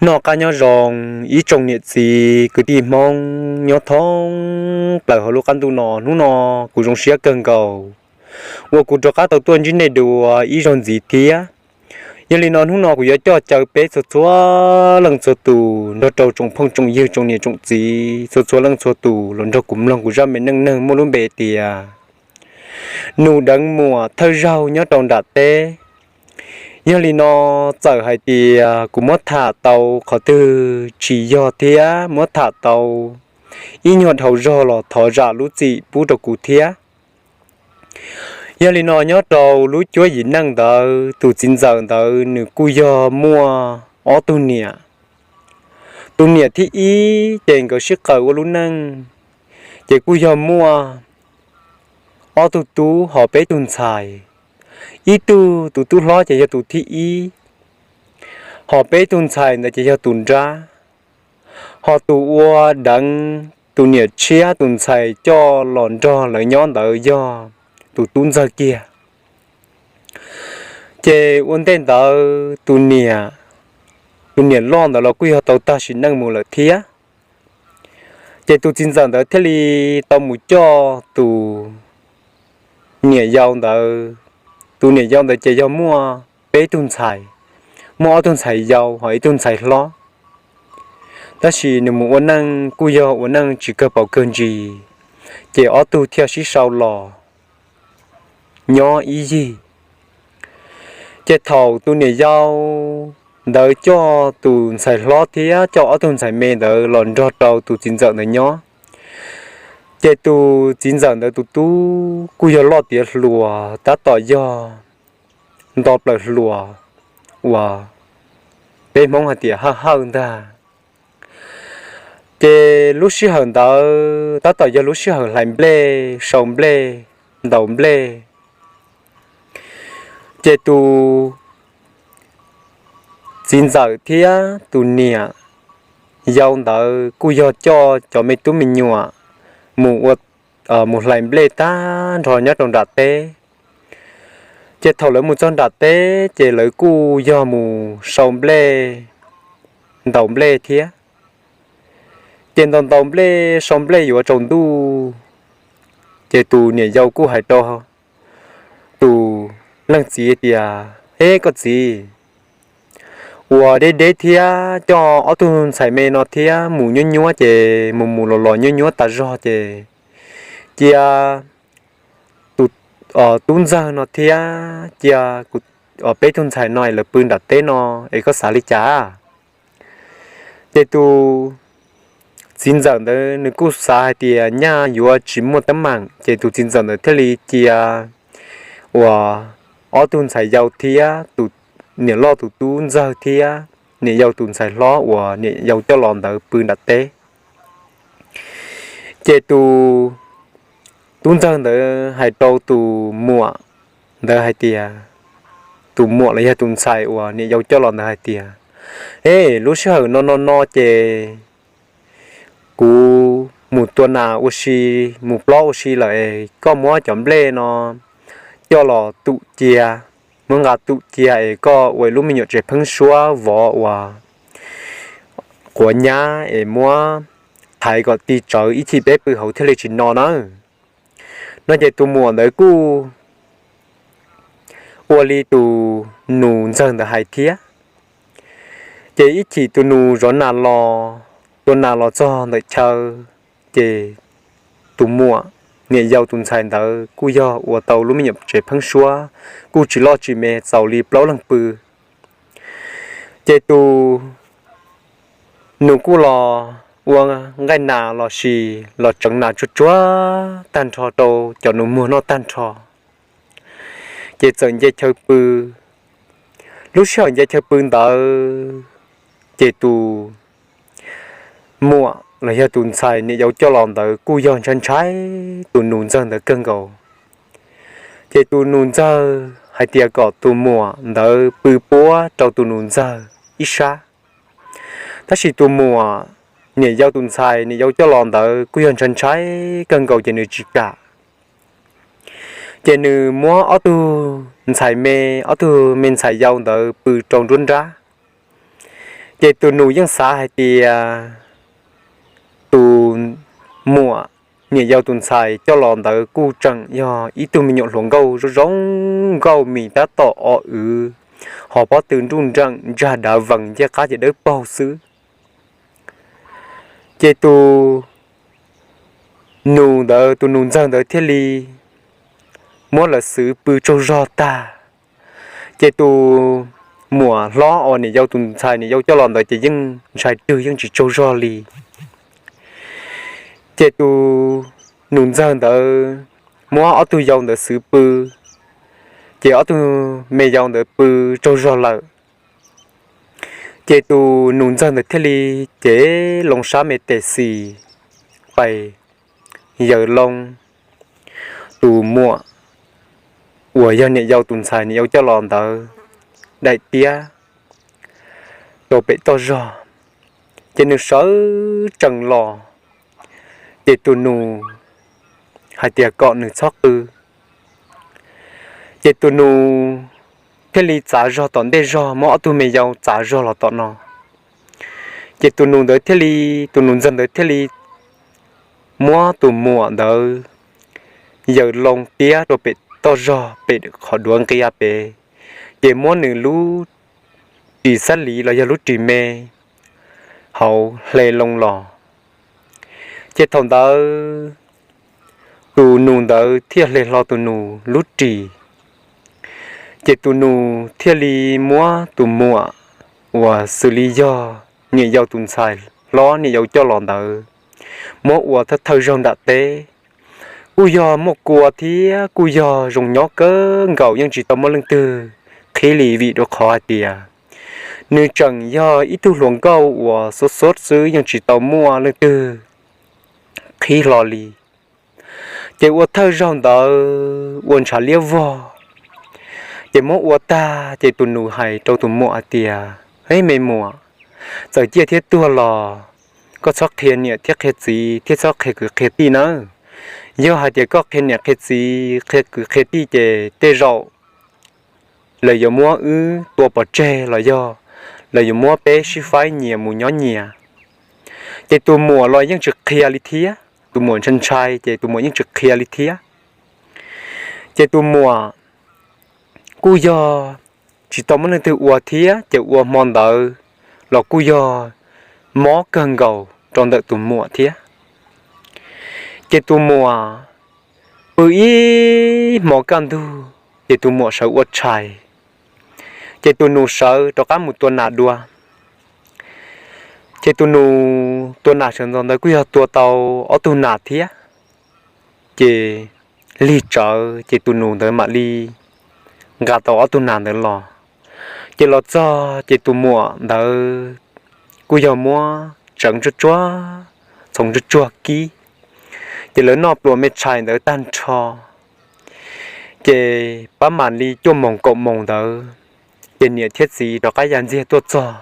Noj qab nyob zoo ib tsoom niam txiv kwv tij Hmoob nyob thoob plaws hauv lub qab ntuj no. Hnub no kuv zoo siab kawg nkaus uas kuv rov qab tau tuaj ntsib nej dua ib zaug ntxiv thiab. Yog li no hnub no kuv yuav coj caw peb txhua txhua leej txhua tus nrog rau tsoom phooj tsoom ywg tsoom niam tsoom txiv txhua txhua leej txhua tus los nrog kuv mloog kuv zaj me neej neeg muaj lub npe tias Nus Deev Muam thawj zaug nyob rau nram teb. Yog li no txawm hais tias kuv muab tham tau qhov twg tsis yog thiab muab tham tau ib nyuag dhau zog los thov zam lub txim pub rau kuv thiab. Yog li no nyob rau lub cuab yim neej ntawd tus txiv ntxawm ntawd nws kuj yog muaj ob tug niam. Tus niam thib ib ces nkawd sib qaws ua lub neej, ces kuj yog muaj ob tug tub ho peb tug ntxhais. Ib tug tus tub hlob ces yog tus thib ib, ho peb tug ntxhais ntawd ces yog tus nrab. Ho tus ua deev tus niam tshiab tus ntxhais coj los nrog lawv nyob ntawd yog tus tub ntxawg kiag. Ces ua ntej ntawd tus niam, tus niam loj ntawd los kuj yog tau tag sim neej mus lawm thiab. Ces tus txiv ntxawm ntawd thiaj li tau mus coj tus niam yau ntawd. Tus niam yau ntawd ces yog muaj peb tug ntxhais, muaj ob tug ntxhais yau ho ib tug ntxhais hlob. Tab sis nws mus ua neej kuj yog ua neej tsis kawg paus kawg ntsis, ces ob tug thiaj sib sau los nyob ib yig. Ces thaum tus niam yau ntawd coj tus ntxhais hlob thiab coj ob tug ntxhais me ntawd los nrog rau tus txiv ntxawm ntawd nyob, ces tus txiv ntxawm ntawd tus tub kuj yog loj tiav hluas tab tom yog nto plaws hluas uas peb Hmoob hais tias hawj hawj ntag. Ces lub sij hawm ntawd tab tom yog lub sij hawm hlais nplej, sau nplej, ntaus nplej. Ces tus txiv ntxawm thiab tus niam yau ntawd kuj yog coj cov me tub me nyuam mus ua, mus hlais nplej tag nrho nyob rau nram teb. Ces thaum lawv mus txog nram teb ces lawv kuj yog mus sau nplej, ntaus nplej thiab. Ces ntaus ntaus nplej sau nplej yuav tsaus ntuj, ces tus niam yau kuj hais rau tus leej txiv tias, Eb koj txiv, ua deb deb thiab coj ob tug ntxhais me no thiab mus nyuab nyuab ces mus mus los los nyuab nyuab tas zog ces cia tus tub ntxawg no thiab cia peb tug ntxhais no es lawv pw nram teb no es koj xav li cas? Ces tus txiv ntxawm ntawd nws kuj xav hais tias nyaj yuav tsis muaj teeb meem, ces tus txiv ntxawm ntawd thiaj li cia uas ob tug ntxhais yau thiab tus niam loj tus tub ntxawg thiab niam yau tus ntxhais hlob uas niam yau coj los ntawd pw nram teb. Ces tus tub ntxawg ntawd hais rau tus muam ntawd hais tias, tus muam los yog tus ntxhais uas niam yau coj los ntawd hais tias, Eb, lub sij hawm no no no ces kuv mus tua nas ua si, mus plob ua si lawm es koj muab cov nplej no coj los tum cia, muab nqa tum cia es koj ua ib lub me nyuam tsev pheeb suab vov uas quav nyab es muab thaiv kom ti tsawv ib chim peb pw hauv thiaj li tsis no nawb. No ces tus muam ntawd kuj ua li tus nus ntxawg ntawd hais thiab. Ces ib chim tus nus zov nas los, tua nas los txog ntawm chaw, ces tus muam niam yau tus ntxhais ntawd kuj yog ua tau lub me nyuam tsev pheeb suab, kuj tsis loj tsis me, txaus li plaub leeg pw. Ces tus nus kuj los ua nqaij nas los sis los tseev nas tsuag tsuag tag nrho rau cov nus muag noj tag nrho, ces txawm nce chaw pw. Lub sij hawm nce chaw pw ntawd, ces tus muam los yog tus ntxhais niam yau coj los ntawd kuj yog ntshai ntshai tus nus ntxawg ntawd kawg nkaus. Ces tus nus ntxawg hais tias kom tus muam ntawd pw puab rau tus nus ntxawg ib sab. Tab sis tus muam niam yau tus ntxhais niam yau coj los ntawd kuj yog ntshai ntshai kawg nkaus ces nws tsis kam. Ces nws muab ob tug ntxhais me, ob tug me ntxhais yau ntawd pw rau nruab nrab. Ces tus nus yeej xav hais tias tus muam niam yau tus ntxhais coj los ntawd kuj tseem yog ib tug me nyuam hluas nkauj zoo zoo nkauj mis tab tom o wv, hos pob tw nruj nreem ntsag dav vees ncej qab ces dawb paug xwb. Ces tus nus ntawd, tus nus ntxawg ntawd thiaj li muab lawv xwv pw tsaug zog tag. Ces tus muam hlob uas niam yau tus ntxhais niam yau coj los ntawd ces yeej ntshai rwg yeej tsis tsaug zog li. Ces tus nus ntxawg ntawd muab ob tug yau ntawd xwv pw, ces ob tug me yau ntawd pw tsaug zog lawm. Ces tus nus ntxawg ntawd thiaj li cev loo sab me tes xis pais yaws loo tus muam uas yog niam yau tus ntxhais niam yau coj los ntawd daim tiab rau pem toj zog. Ces nws sawv tsees los, ces tus nus hais tias kom nws txhob qw. Ces tus nus thiaj li txav zog tom ntej zog, muab ob tug me yau txav zog los tom no. Ces tus nus ntawd thiaj li, tus nus ntxawg ntawd thiaj li muab tus muam ntawd yaws loo tiab rau pem toj zog pem qhov duav nqia pem, ces muab nws lub ris xab liv los yog lub ris me hauv hle loo los. Ces thaum ntawd tus nus ntawd thiaj hle hlo tus nus lub ris, ces tus nus thiaj li muab tus muam uas xws li yog niam yau tus ntxhais hlob niam yau coj los ntawd muab ua thawj thawj zaug nram teb. Kuj yog muaj kua thiab kuj yog zoo nyob kawg nkaus, yeej tsis tau muaj leej twg qhib li, vim rau qhov hais tias nws tseem yog ib tug hluas nkauj uas xub xub xwb, yeej tsis tau muaj leej twg qhib hlo li. Ces ua thawj zaug ntawd ua ntshav liab vog, ces muab ua tag ces tus nus hais rau tus muam hais tias, Eb, me muam, txawm ciaj thiab tuag los koj txhob qhia niam thiab qhia txiv thiab txhob qhia kwv qhia tij nawb. Yog hais tias koj qhia niam qhia txiv, qhia kwv qhia tij ces tej zaum lawv yuav muab wb tua pov tseg los yog lawv yuav muab peb sib faib nyias mus nyob nyias. Ces tus muam los yeej tsis qhia li thiab, tus muam ntshai ntshai ces tus muam yeej tsis qhia li thiab. Ces tus muam kuj yog tsis tau muaj leej twg ua thiab, ces ua hmo ntawd los kuj yog mob kawg nkaus rau ntawm tus muam thiab. Ces tus muam pw ib hmo kaj ntug, ces tus muam sawv ua tshais, ces tus nus sawv rov qab mus tua nas dua. Ces tus nus tua nas sawv ntxov ntawd kuj yog tua tau ob tug nas thiab. Ces lig tsawv ces tus nus ntawd mam li nqa tau ob tug nas ntawd los. Ces los txog ces tus muam ntawd kuj yog muab tseev tsuag tsuag, txhoov tsuag tsuag kib, ces lawv noj pluas me tshais ntawd tag nrho. Ces pab mam li cuaj moos kaum moos ntawd, ces niam thiab txiv rov qab ya ntxiag tuaj txog.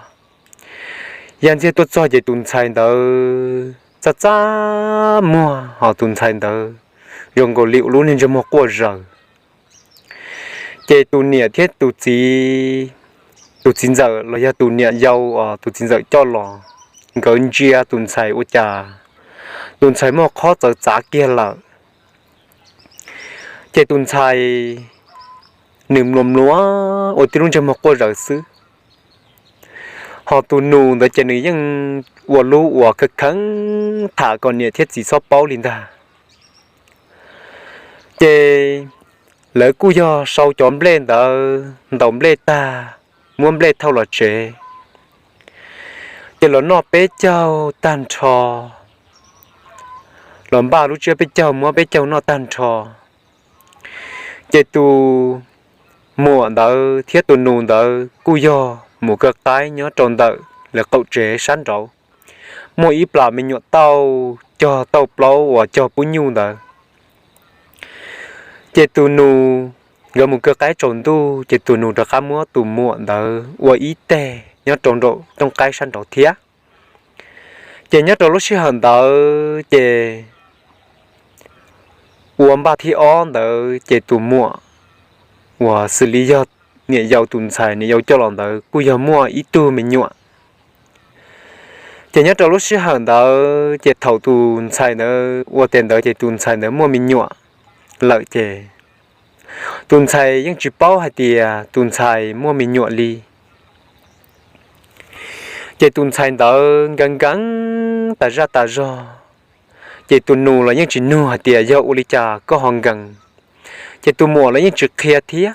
Ya ntxiag tuaj txog ces tus ntxhais ntawd txaj txaj muag, hos tus ntxhais ntawd zoo nkaus li ua lub niag ntsej muag quaj zaws. Ces tus niam thiab tus txiv, tus txiv ntxawm los yog tus niam yau, tus txiv ntxawm coj los, nkawd ntsia tus ntxhais ua cas tus ntxhais muaj qhov txawv txav kiag lawm. Ces tus ntxhais nws mluas mluas ua tib lub ntsej muag quaj zaws xwb. Hos tus nus ntawd ces nws yeej ua lub uas kheev kheev tham kom niam thiab txiv txhob paub li ntag. Ces lawv kuj yog sau cov nplej ntawd ntaus nplej tag, muab nplej thauj los tsev. Ces los noj peb caug tag nrho, los npaj lub tsiab peb caug muab peb caug noj tag nrho. Ces tus muam ntawd thiab tus nus ntawd kuj yog mus kaw qaib nyob rau ntawm lawv qaum tsev sab nraud, muaj ib plam me nyuam tauj cog tauj plaub uas cog pub nyuj ntawd. Ces tus nus, nkawd mus kaw qaib tsaus ntuj ces tus nus rov qab muab tus muam ntawd ua ib teg nyob rau nraum rooj qaib sab nraud thiab. Ces nyob rau lub sij hawm ntawd ces ua npaj thib ob ntawd ces tus muam uas xws li yog niam yau tus ntxhais niam yau coj los ntawd kuj yog muaj ib tug me nyuam. Ces nyob rau lub sij hawm ntawd ces thaum tus ntxhais ntawd ua tes ntawd ces tus ntxhais ntawd muaj me nyuam lawm ces tus ntxhais yeej tsis paub hais tias tus ntxhais muaj me nyuam li. Ces tus ntxhais ntawd nkees nkees tas zaj tas zog, ces tus nus los yeej tsis nug hais tias yog ua li cas koj ho nkees. Ces tus muam los yeej tsis qhia thiab.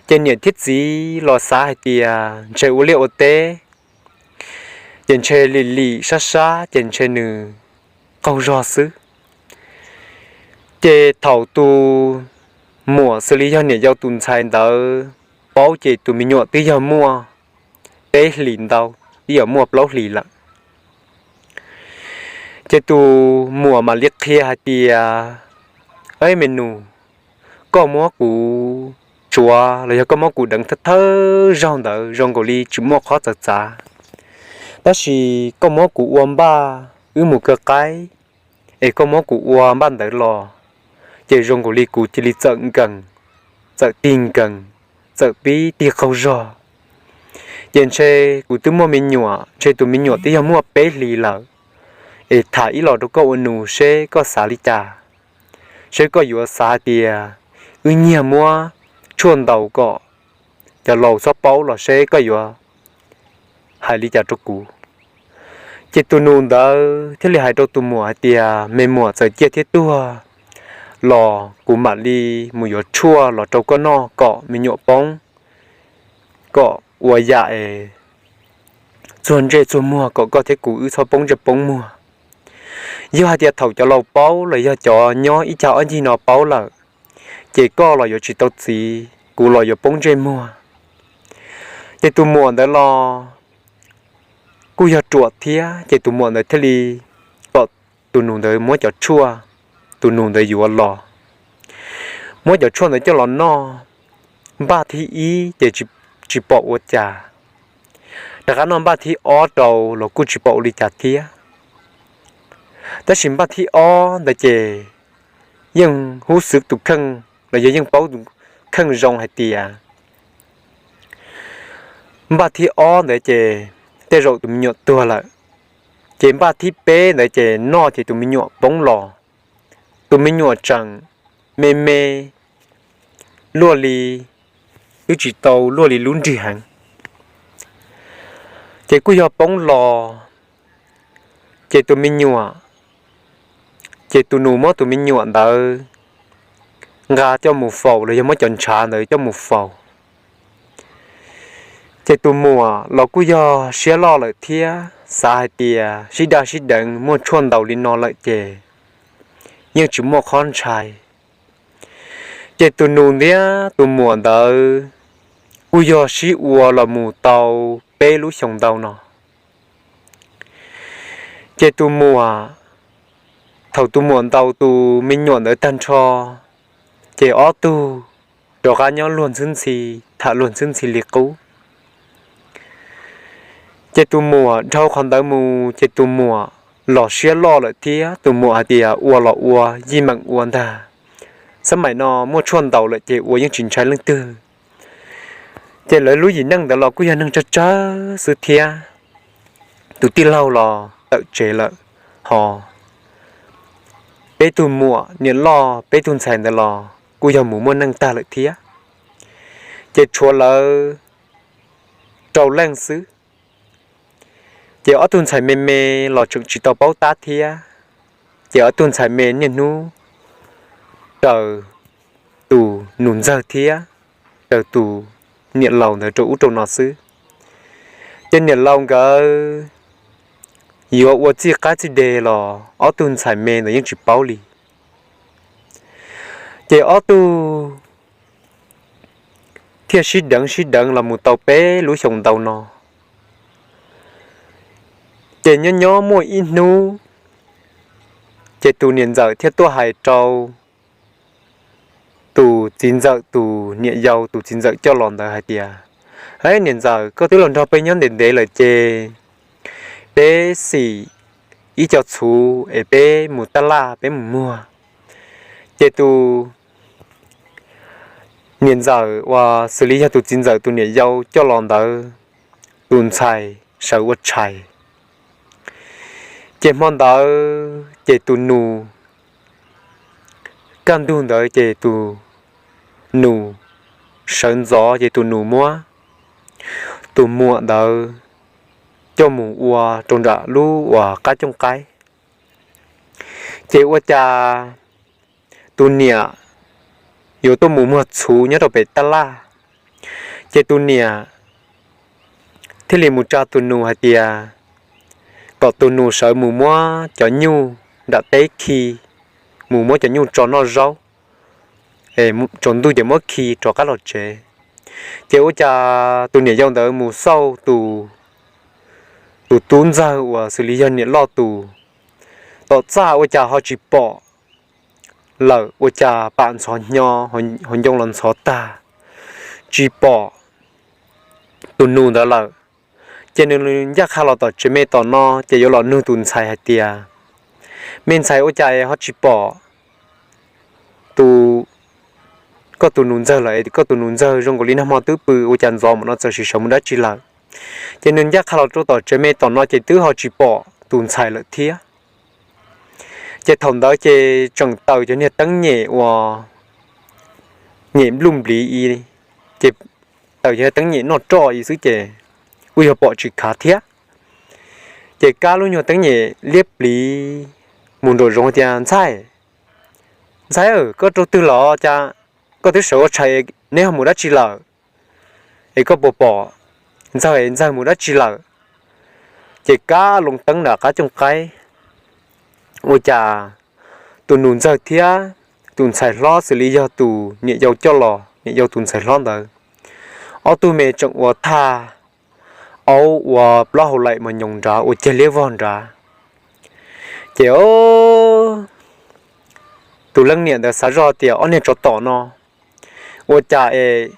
Ces niam thiab txiv los xav hais tias ntshe ua liaj ua teb, ces ntshe lim lim sab sab ces ntshe nws qaug zog xwb. Ces thaum tus muam xws li yog niam yau tus ntxhais ntawd paub ces tus me nyuam twb yog muaj peb hlis ntau, twb yog muaj plaub hlis lawm. Ces tus muam mam li qhia hais tias, Eb me nus, koj muab kuv tsuav los yog koj muab kuv deev thawj thawj zaug ntawd zoo nkaus li tsis muaj qhov txawv txav, tab sis koj muab kuv ua npaj wb mus kaw qaib, es koj muab kuv ua npaj ntawd los, ces zoo nkaus li kuv cia li txawm nkees, txawm tig nkees, txawm pib tig qaug zog. Ces ntshe kuv twb muaj me nyuam, ntshe tus me nyuam twb yog muaj peb hlis lawm, es tham ib los rau koj ua nus seb koj xav li cas, seb koj yuav xav hais tias wb nyiag muab tshuaj ntaus kom cov laus txhob paub los seb koj yuav hais li cas rau kuv. Ces tus nus ntawd thiaj li hais rau tus muam hais tias, Me muam, txawm ciaj thiab tuag los kuv mam li mus yuav tshuaj los rau koj noj kom me nyuam poob, kom ua yam es txuag ntsej txuag muag kom koj thiab kuv wb txhob poob ntsej poob muag. Yog hais tias thaum cov laus paub los yog cov nyob ib cag ob ncig no paub lawm, ces koj los yuav tsis tau txiv, kuv los yuav poob ntsej muag. Ces tus muam ntawd los kuj yog ruam thiab, ces tus muam ntawd thiaj li kom tus nus ntawd muab cov tshuaj tus nus ntawd yuav los, muab cov tshuaj ntawd coj los noj. Npaj thib ib ces tsis pom ua cas, rov qab noj npaj thib ob rau los kuj tsis pom ua li cas thiab. Tab sis npaj thib ob ntawd ces yeej hub xwv tus kheej los yog yeej paub tus kheej zoo hais tias npaj thib ob ntawd ces tej zaum tus me nyuam tuag lawm. Ces npaj thib peb ntawd ces noj ces tus me nyuam poob los, tus me nyuam tseem me me, luaj li, twb tsis tau luaj li lub nrig heev. Ces kuj yog poob los, ces tus me nyuam, ces tus nus muab tus me nyuam ntawd nqa coj mus faus los yog muab cov ntshav ntawd coj mus faus. Ces tus muam los kuj yog siab loj lawm thiab xav hais tias sib daj sib deev muaj tshuaj ntaus li no lawm ces yeej tsis muaj qhov ntshai. Ces tus nus thiab tus muam ntawd kuj yog sib ua los mus tau peb lub xyoos ntau no. Ces tus muam, thaum tus muam ntaus tus me nyuam ntawd tag nrho, ces ob tug rov qab nyob luag ntxhwb ntxhi, tham luag ntxhwb ntxhi li qub. Ces tus muam dhau qhov ntawd mus ces tus muam los siab loj lawm thiab tus muam hais tias ua los ua, yeej meem ua ntag. Xab maim no muaj tshuaj ntaus lawm ces ua yeej tsis ntshai leej twg. Ces lawv lub yim neej ntawd los kuj yog neeg tsawg tsawg xwb thiab. Tus tij laug los tawm tsev lawm, ho peb tug muam niam loj peb tug ntxhais ntawd los kuj yog mus muaj neej tag lawm thiab. Ces tshuav lawv rau leej xwb. Ces ob tug ntxhais me me los tseem tsis tau paub tab thiab. Ces ob tug ntxhais me niaj hnub raws tus nus ntxawg thiab raws tus niam laus ntawd rau ub rau no xwb. Ces niam laus nkawd yuav ua txij qab txij deg los ob tug ntxhais me ntawd yeej tsis paub li. Ces ob tug thiaj sib deev sib deev los mus tau peb lub xyoos ntau no. Ces nyob nyob muaj ib hnub, ces tus niam ntxawm thiaj tuaj hais rau tus txiv ntxawm tus niam yau tus txiv ntxawm coj los ntawd hais tias, Hab niam ntxawm, koj twb los nrog peb nyob ntev ntev lawm ces peb xim ib co txhuv es peb mus taj laj peb mus muag. Ces tus niam ntxawm uas xws li yog tus txiv ntxawm tus niam yau coj los ntawd, tus ntxhais sawv ua tshais. Ces hmo ntawd ces tus nus, kaj ntug ntawd ces tus nus sawv ntxov ces tus nus muab tus muam ntawd coj mus ua rau nram lub uas qab cooj qaib. Ces ua cas tus niam yuav tuaj mus muag txhuv nyob rau pem tab laj, ces tus niam thiaj li mus tsa tus nus hais tias kom tus nus sawv mus muab cov nyuj nram teb khi, mus muab cov nyuj tso noj zaub, tsaus ntuj ces muab khi rov qab los tsev. Ces ua cas tus niam yau ntawd mus xauj tus tub ntxawg uas xws li yog niam loj tus tom txaj ua cas ho tsis pom lawm, ua cas pam ntxhov hnyo, hauv ncoo los ntxhov tag, tsis pom tus nus ntawd lawm. Ces nws ncaj qha los tom tsev me tom no ces yuav los nug tus ntxhais hais tias, me ntxhais, ua cas ho tsis pom tus, koj tus nus ntxawg lawm? Koj tus nus ntxawg zoo nkaus li nag hmo twb pw, ua cas ntxov mam no txawm sim sawv mus dab tsi lawm? Ces nws ncaj qha los rau tom tsev me tom no ces twb ho tsis pom tus ntxhais lawm thiab. Ces thaum ntawd ces tseem taws cov niag teeb nyem uas nyem npluj npliv i, ces taws cov niag teeb nyem noj roj i xwb ces kuj yog pom tsis khav thiab. Ces kab lub nyuag teeb nyem liab pliv mus nraum zoov tias, ntxhais, ntxhais, koj rau twg los cas koj twb sawv ua tshais, neb ho mus dab tsi lawm? Es koj puas pom ntxawg, ntxawg mus dab tsi lawm? Ces kab loo teeb nram qab cooj qaib, ua cas tus nus ntxawg thiab tus ntxhais hlob xws li yog tus niam yau coj los, niam yau tus ntxhais hlob ntawd, ob tug me tseem ua thaj aub ua plaub hau laim mos nyoos nrad ua ceg liab vog nrad. Ces tus leej niam ntawd xav zoj tias, ob niag tsov tom no, ua cas es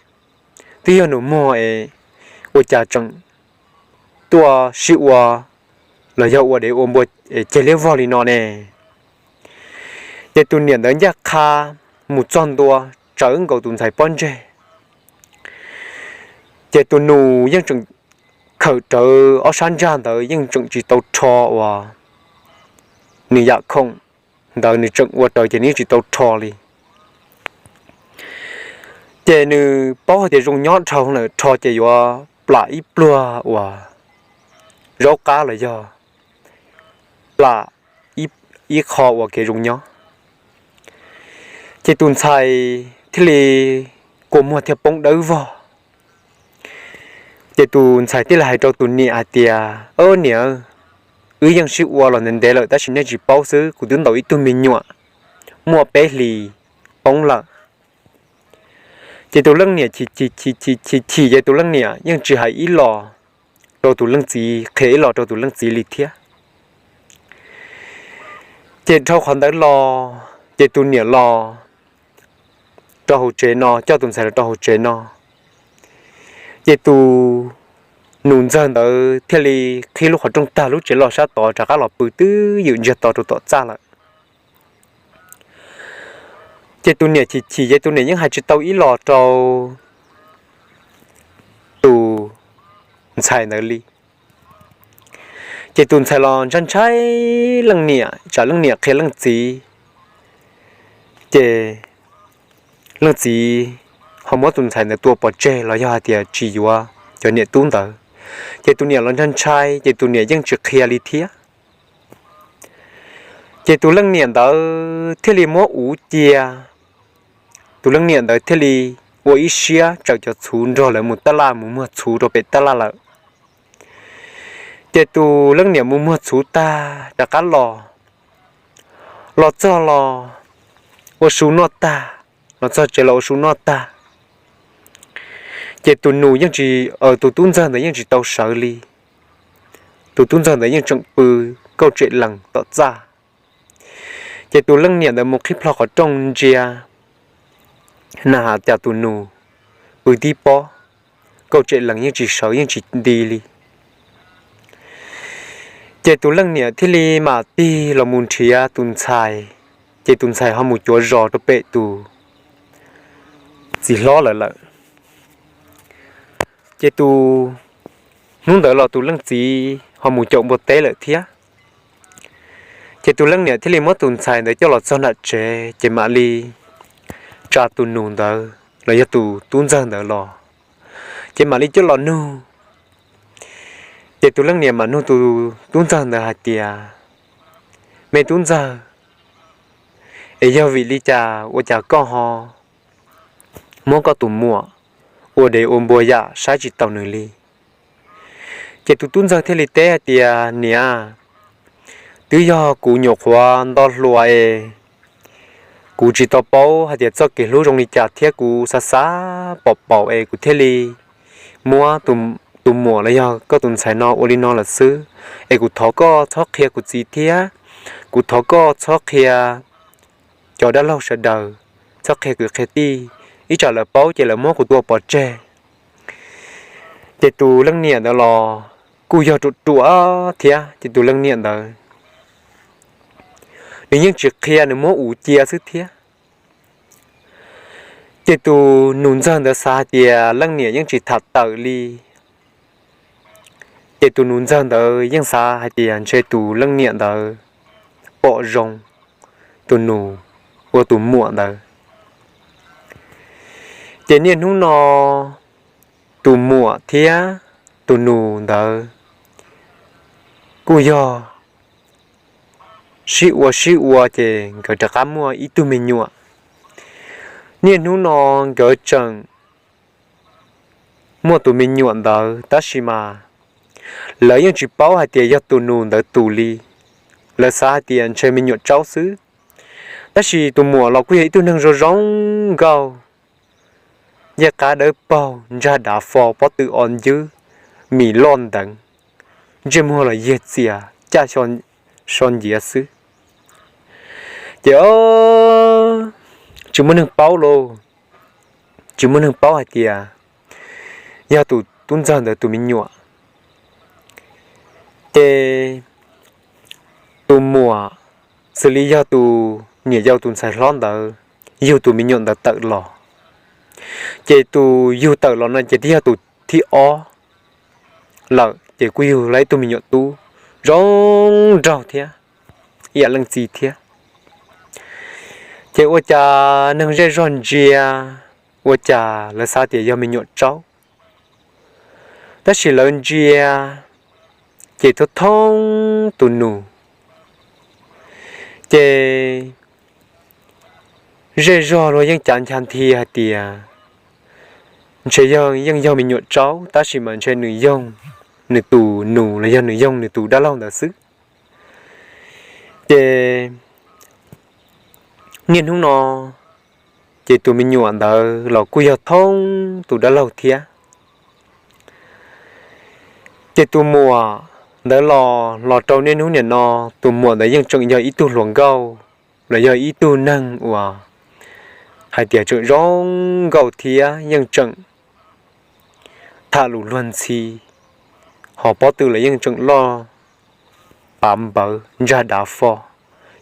twb yog nus muag es ua cas tseem tuaj sib ua los yog ua dev ua npua ceg liab vog li no ne? Ces tus niam ntawd ncaj qha mus txog ntua, tsawv nkaus tus ntxhais pob ntseg. Ces tus nus yeej tseem khawm rawv ob sab ntsag ntawd yeej tseem tsis tau rho uas nws yam khoom ntawd nws tseem ua raws ces nws yeej tsis tau rho li. Ces nws paub hais tias zoo nyob dhau lawm, rho ces yuav plam ib pluag uas zaub qab los yog plam ib qho uas kev zoo nyob. Ces tus ntxhais thiaj li kua muag thiaj poob dawb vog. Ces tus ntxhais thiaj li hais rau tus niam hais tias, niam, wb yeej sib ua los ntev ntev lawm tab sis nej tsis paub xwb, kuv twb ntaus ib tug me nyuam muaj peb hlis poob lawm. Ces tus leej niam chim chim chim chim ces tus leej niam yeej tsis hais ib los rau tus leej txiv, qhia ib los rau tus leej txiv li thiab. Ces dhau qhov ntawd los ces tus niam los rau hauv tsev no, coj tus ntxhais los rau hauv tsev no. Ces tus nus ntxawg ntawd thiaj li qhib lub qhov rooj tag lub tsev los sab tod rov qab los pw twb ywm ntsiag to rau tom txaj lawm. Ces tus niam chim chim ces tus niam yeej hais tsis tau ib los rau tus ntxhais ntawd li. Ces tus ntxhais los ntshai ntshai leej niam, tsam leej niam qhia leej txiv, ces leej txiv ho muab tus ntxhais ntawd tua pov tseg los yog hais tias tsis yuav cov niam tub ntawd. Ces tus niam los ntshai ntshai ces tus niam yeej tsis qhia li thiab. Ces tus leej niam ntawd thiaj li muab uv cia, tus leej niam ntawd thiaj li ua ib siab tsaws cov txhuv nrog lawv mus taj laj mus muag txhuv rau pem taj laj lawm. Ces tus leej niam mus muag txhuv tag rov qab los, los txog los ua su noj tag, los txog tsev los ua su noj tag. Ces tus nus yeej tsis, tus tub ntxawg ntawd yeej tsis tau sawv li. Tus tub ntxawg ntawd yeej tseem pw kauj tsem lees tom txaj. Ces tus leej niam ntawd mus qhib plho qhov rooj ntsia na has cas tus nus pw tib pob, kauj tsem lees yeej tsis sawv yeej tsis nti li. Ces tus leej niam thiaj li mam tig los mus nrhiav tus ntxhais, ces tus ntxhais ho mus cuav zos rau pem tus txiv hlob lawm lawm. Ces tus, hnub ntawd los tus leej txiv ho mus caum npua teb lawm thiab. Ces tus leej niam thiaj li muab tus ntxhais ntawd coj los txog nram tsev, ces mam li tsa tus nus ntawd los yog tus tub ntxawg ntawd los, ces mam li coj los nug. Ces tus leej niam mam nug tus tub ntxawg ntawd hais tias, Me tub ntxawg, es yog vim li cas ua cas koj ho muab koj tus muam ua dev ua npua yam saib tsis taus nws li? Ces tus tub ntxawg thiaj li teb hais tias, Niam, twb yog kuv nyuam qhuav nto hluas es kuv tsis tau paub hais tias txoj kev hlub zoo li cas thiab kuv xav xav pom paum es kuv thiaj li muab tus muam los yog koj tus ntxhais no ua li no lawm xwb. Es kuv thov koj txhob qhia kuv txiv thiab kuv thov koj txhob qhia cov dab laug sawv daws, txhob qhia kwv qhia tij, ib tsam lawv paub ces lawv muab kuv tua pov tseg. Ces tus leej niam ntawd los kuj yog ruam ruam thiab, ces tus leej niam ntawd nws yeej tsis qhia, nws muab uv cia xwb thiab. Ces tus nus ntxawg ntawd xav hais tias leej niam yeej tsis tham tawm li. Ces tus nus ntxawg ntawd yeej xav hais tias ntshe tus leej niam ntawd pom zoo tus nus ua tus muam ntawd. Ces niaj hnub no tus muam thiab tus nus ntawd kuj yog sib ua sib ua ces nkawd rov qab muaj ib tug me nyuam. Niaj hnub no nkawd tseem muaj tus me nyuam ntawd tab sis mas lawv yeej tsis paub hais tias yog tus nus ntawd tus li. Lawv xav hais tias ntshe me nyuam tsaub xwb. Tab sis tus muam los kuj yog ib tug neeg zoo zoo nkauj, ncej qab dawb paug, ntsag dav fo, pob tw o ncwb, mis loj nteev, ntsej muag los yag txias caj so nciav xwb. Ces tsis muaj neeg paub lauj, tsis muaj neeg paub hais tias yog tus tub ntxawg ntawd tus me nyuam. Ces tus muam xws li yog tus niam yau tus ntxhais hlob ntawd yug tus me nyuam ntawd tawm los. Ces tus yug tawm los no ces twb yog tus thib ob lawm, ces kuj yug tau ib tug me nyuam tub zoo nraug thiab, ib yam leej txiv thiab. Ces ua cas neeg zej zog ntsia, ua cas lawv xav tias yog me nyuam tsaub, tab sis lawv ntsia ces thoob thoob tus nus. Ces zej zog luag yeej cav ncha nthi hais tias ntshe yog, yeej yog me nyuam tsaub tab sis mas ntshe nws yog nws tus nus los yog nws yog nws tus dab laug ntawd xwb. Ces niaj hnub no ces tus me nyuam ntawd los kuj yog thoob tus dab laug thiab. Ces tus muam ntawd los, los rau niaj hnub niam no, tus muam ntawd yeej tseem yog ib tug hluas nkauj los yog ib tug neeg uas hais tias tseem zoo nkauj thiab yeej tseem tham lus luag ntxhi, ho pob tw los yeej tseem loj pav npawv ntsag dav fo,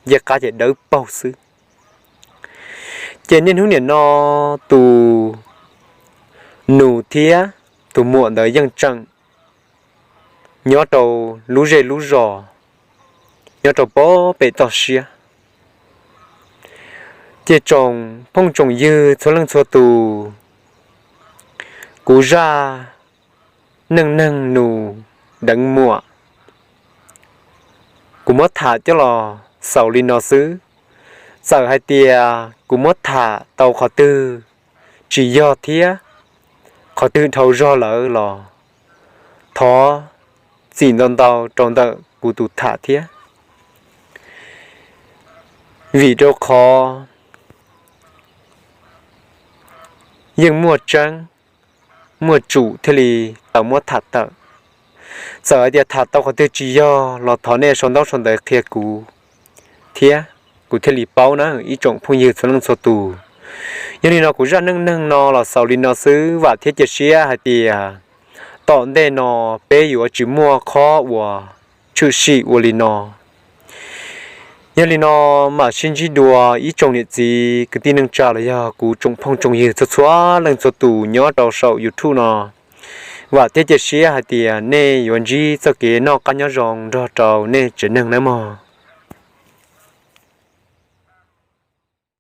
ncej qab ces dawb paug xwb. Ces niaj hnub niam no tus nus thiab tus muam ntawd yeej tseem nyob rau lub zej lub zos, nyob rau pob pem toj siab. Ces tsoom phooj tsoom ywg txhua leej txhua tus, kuv zaj neej neeg nus deev muam, kuv muab tham coj los xaus li no xwb. Txawm hais tias kuv muab tham tau qhov twg tsis yog thiab qhov twg dhau zog lawm los thov txim ntau ntau rau ntawm kuv tus tham thiab. Vim rau qhov yeej muaj tseeb, muaj tsum thiaj li tau muab tham tawm. Txawm hais tias tham tau qhov twg tsis yog los thov nej sau ntaub sau ntawv qhia kuv thiab, kuv thiaj li paub na ib tsoom phooj ywg txhua leej txhua tus. Yog li no kuv zaj neej neeg no los xaus li no xwb, vam thiab cia siab hais tias tom ntej no peb yuav tsis muaj qhov uas tshwm sim ua li no. Yog li no mam sib ntsib dua ib tsoom niam txiv kwv tij neej tsa los yog kuv tsoom phooj tsoom ywg txhua txhua leej txhua tus nyob rau saum YouTube no. Vam thiab cia siab hais tias nej yuav ntsib txoj kev noj qab nyob zoo nrog rau nej tsev neeg nawb mog.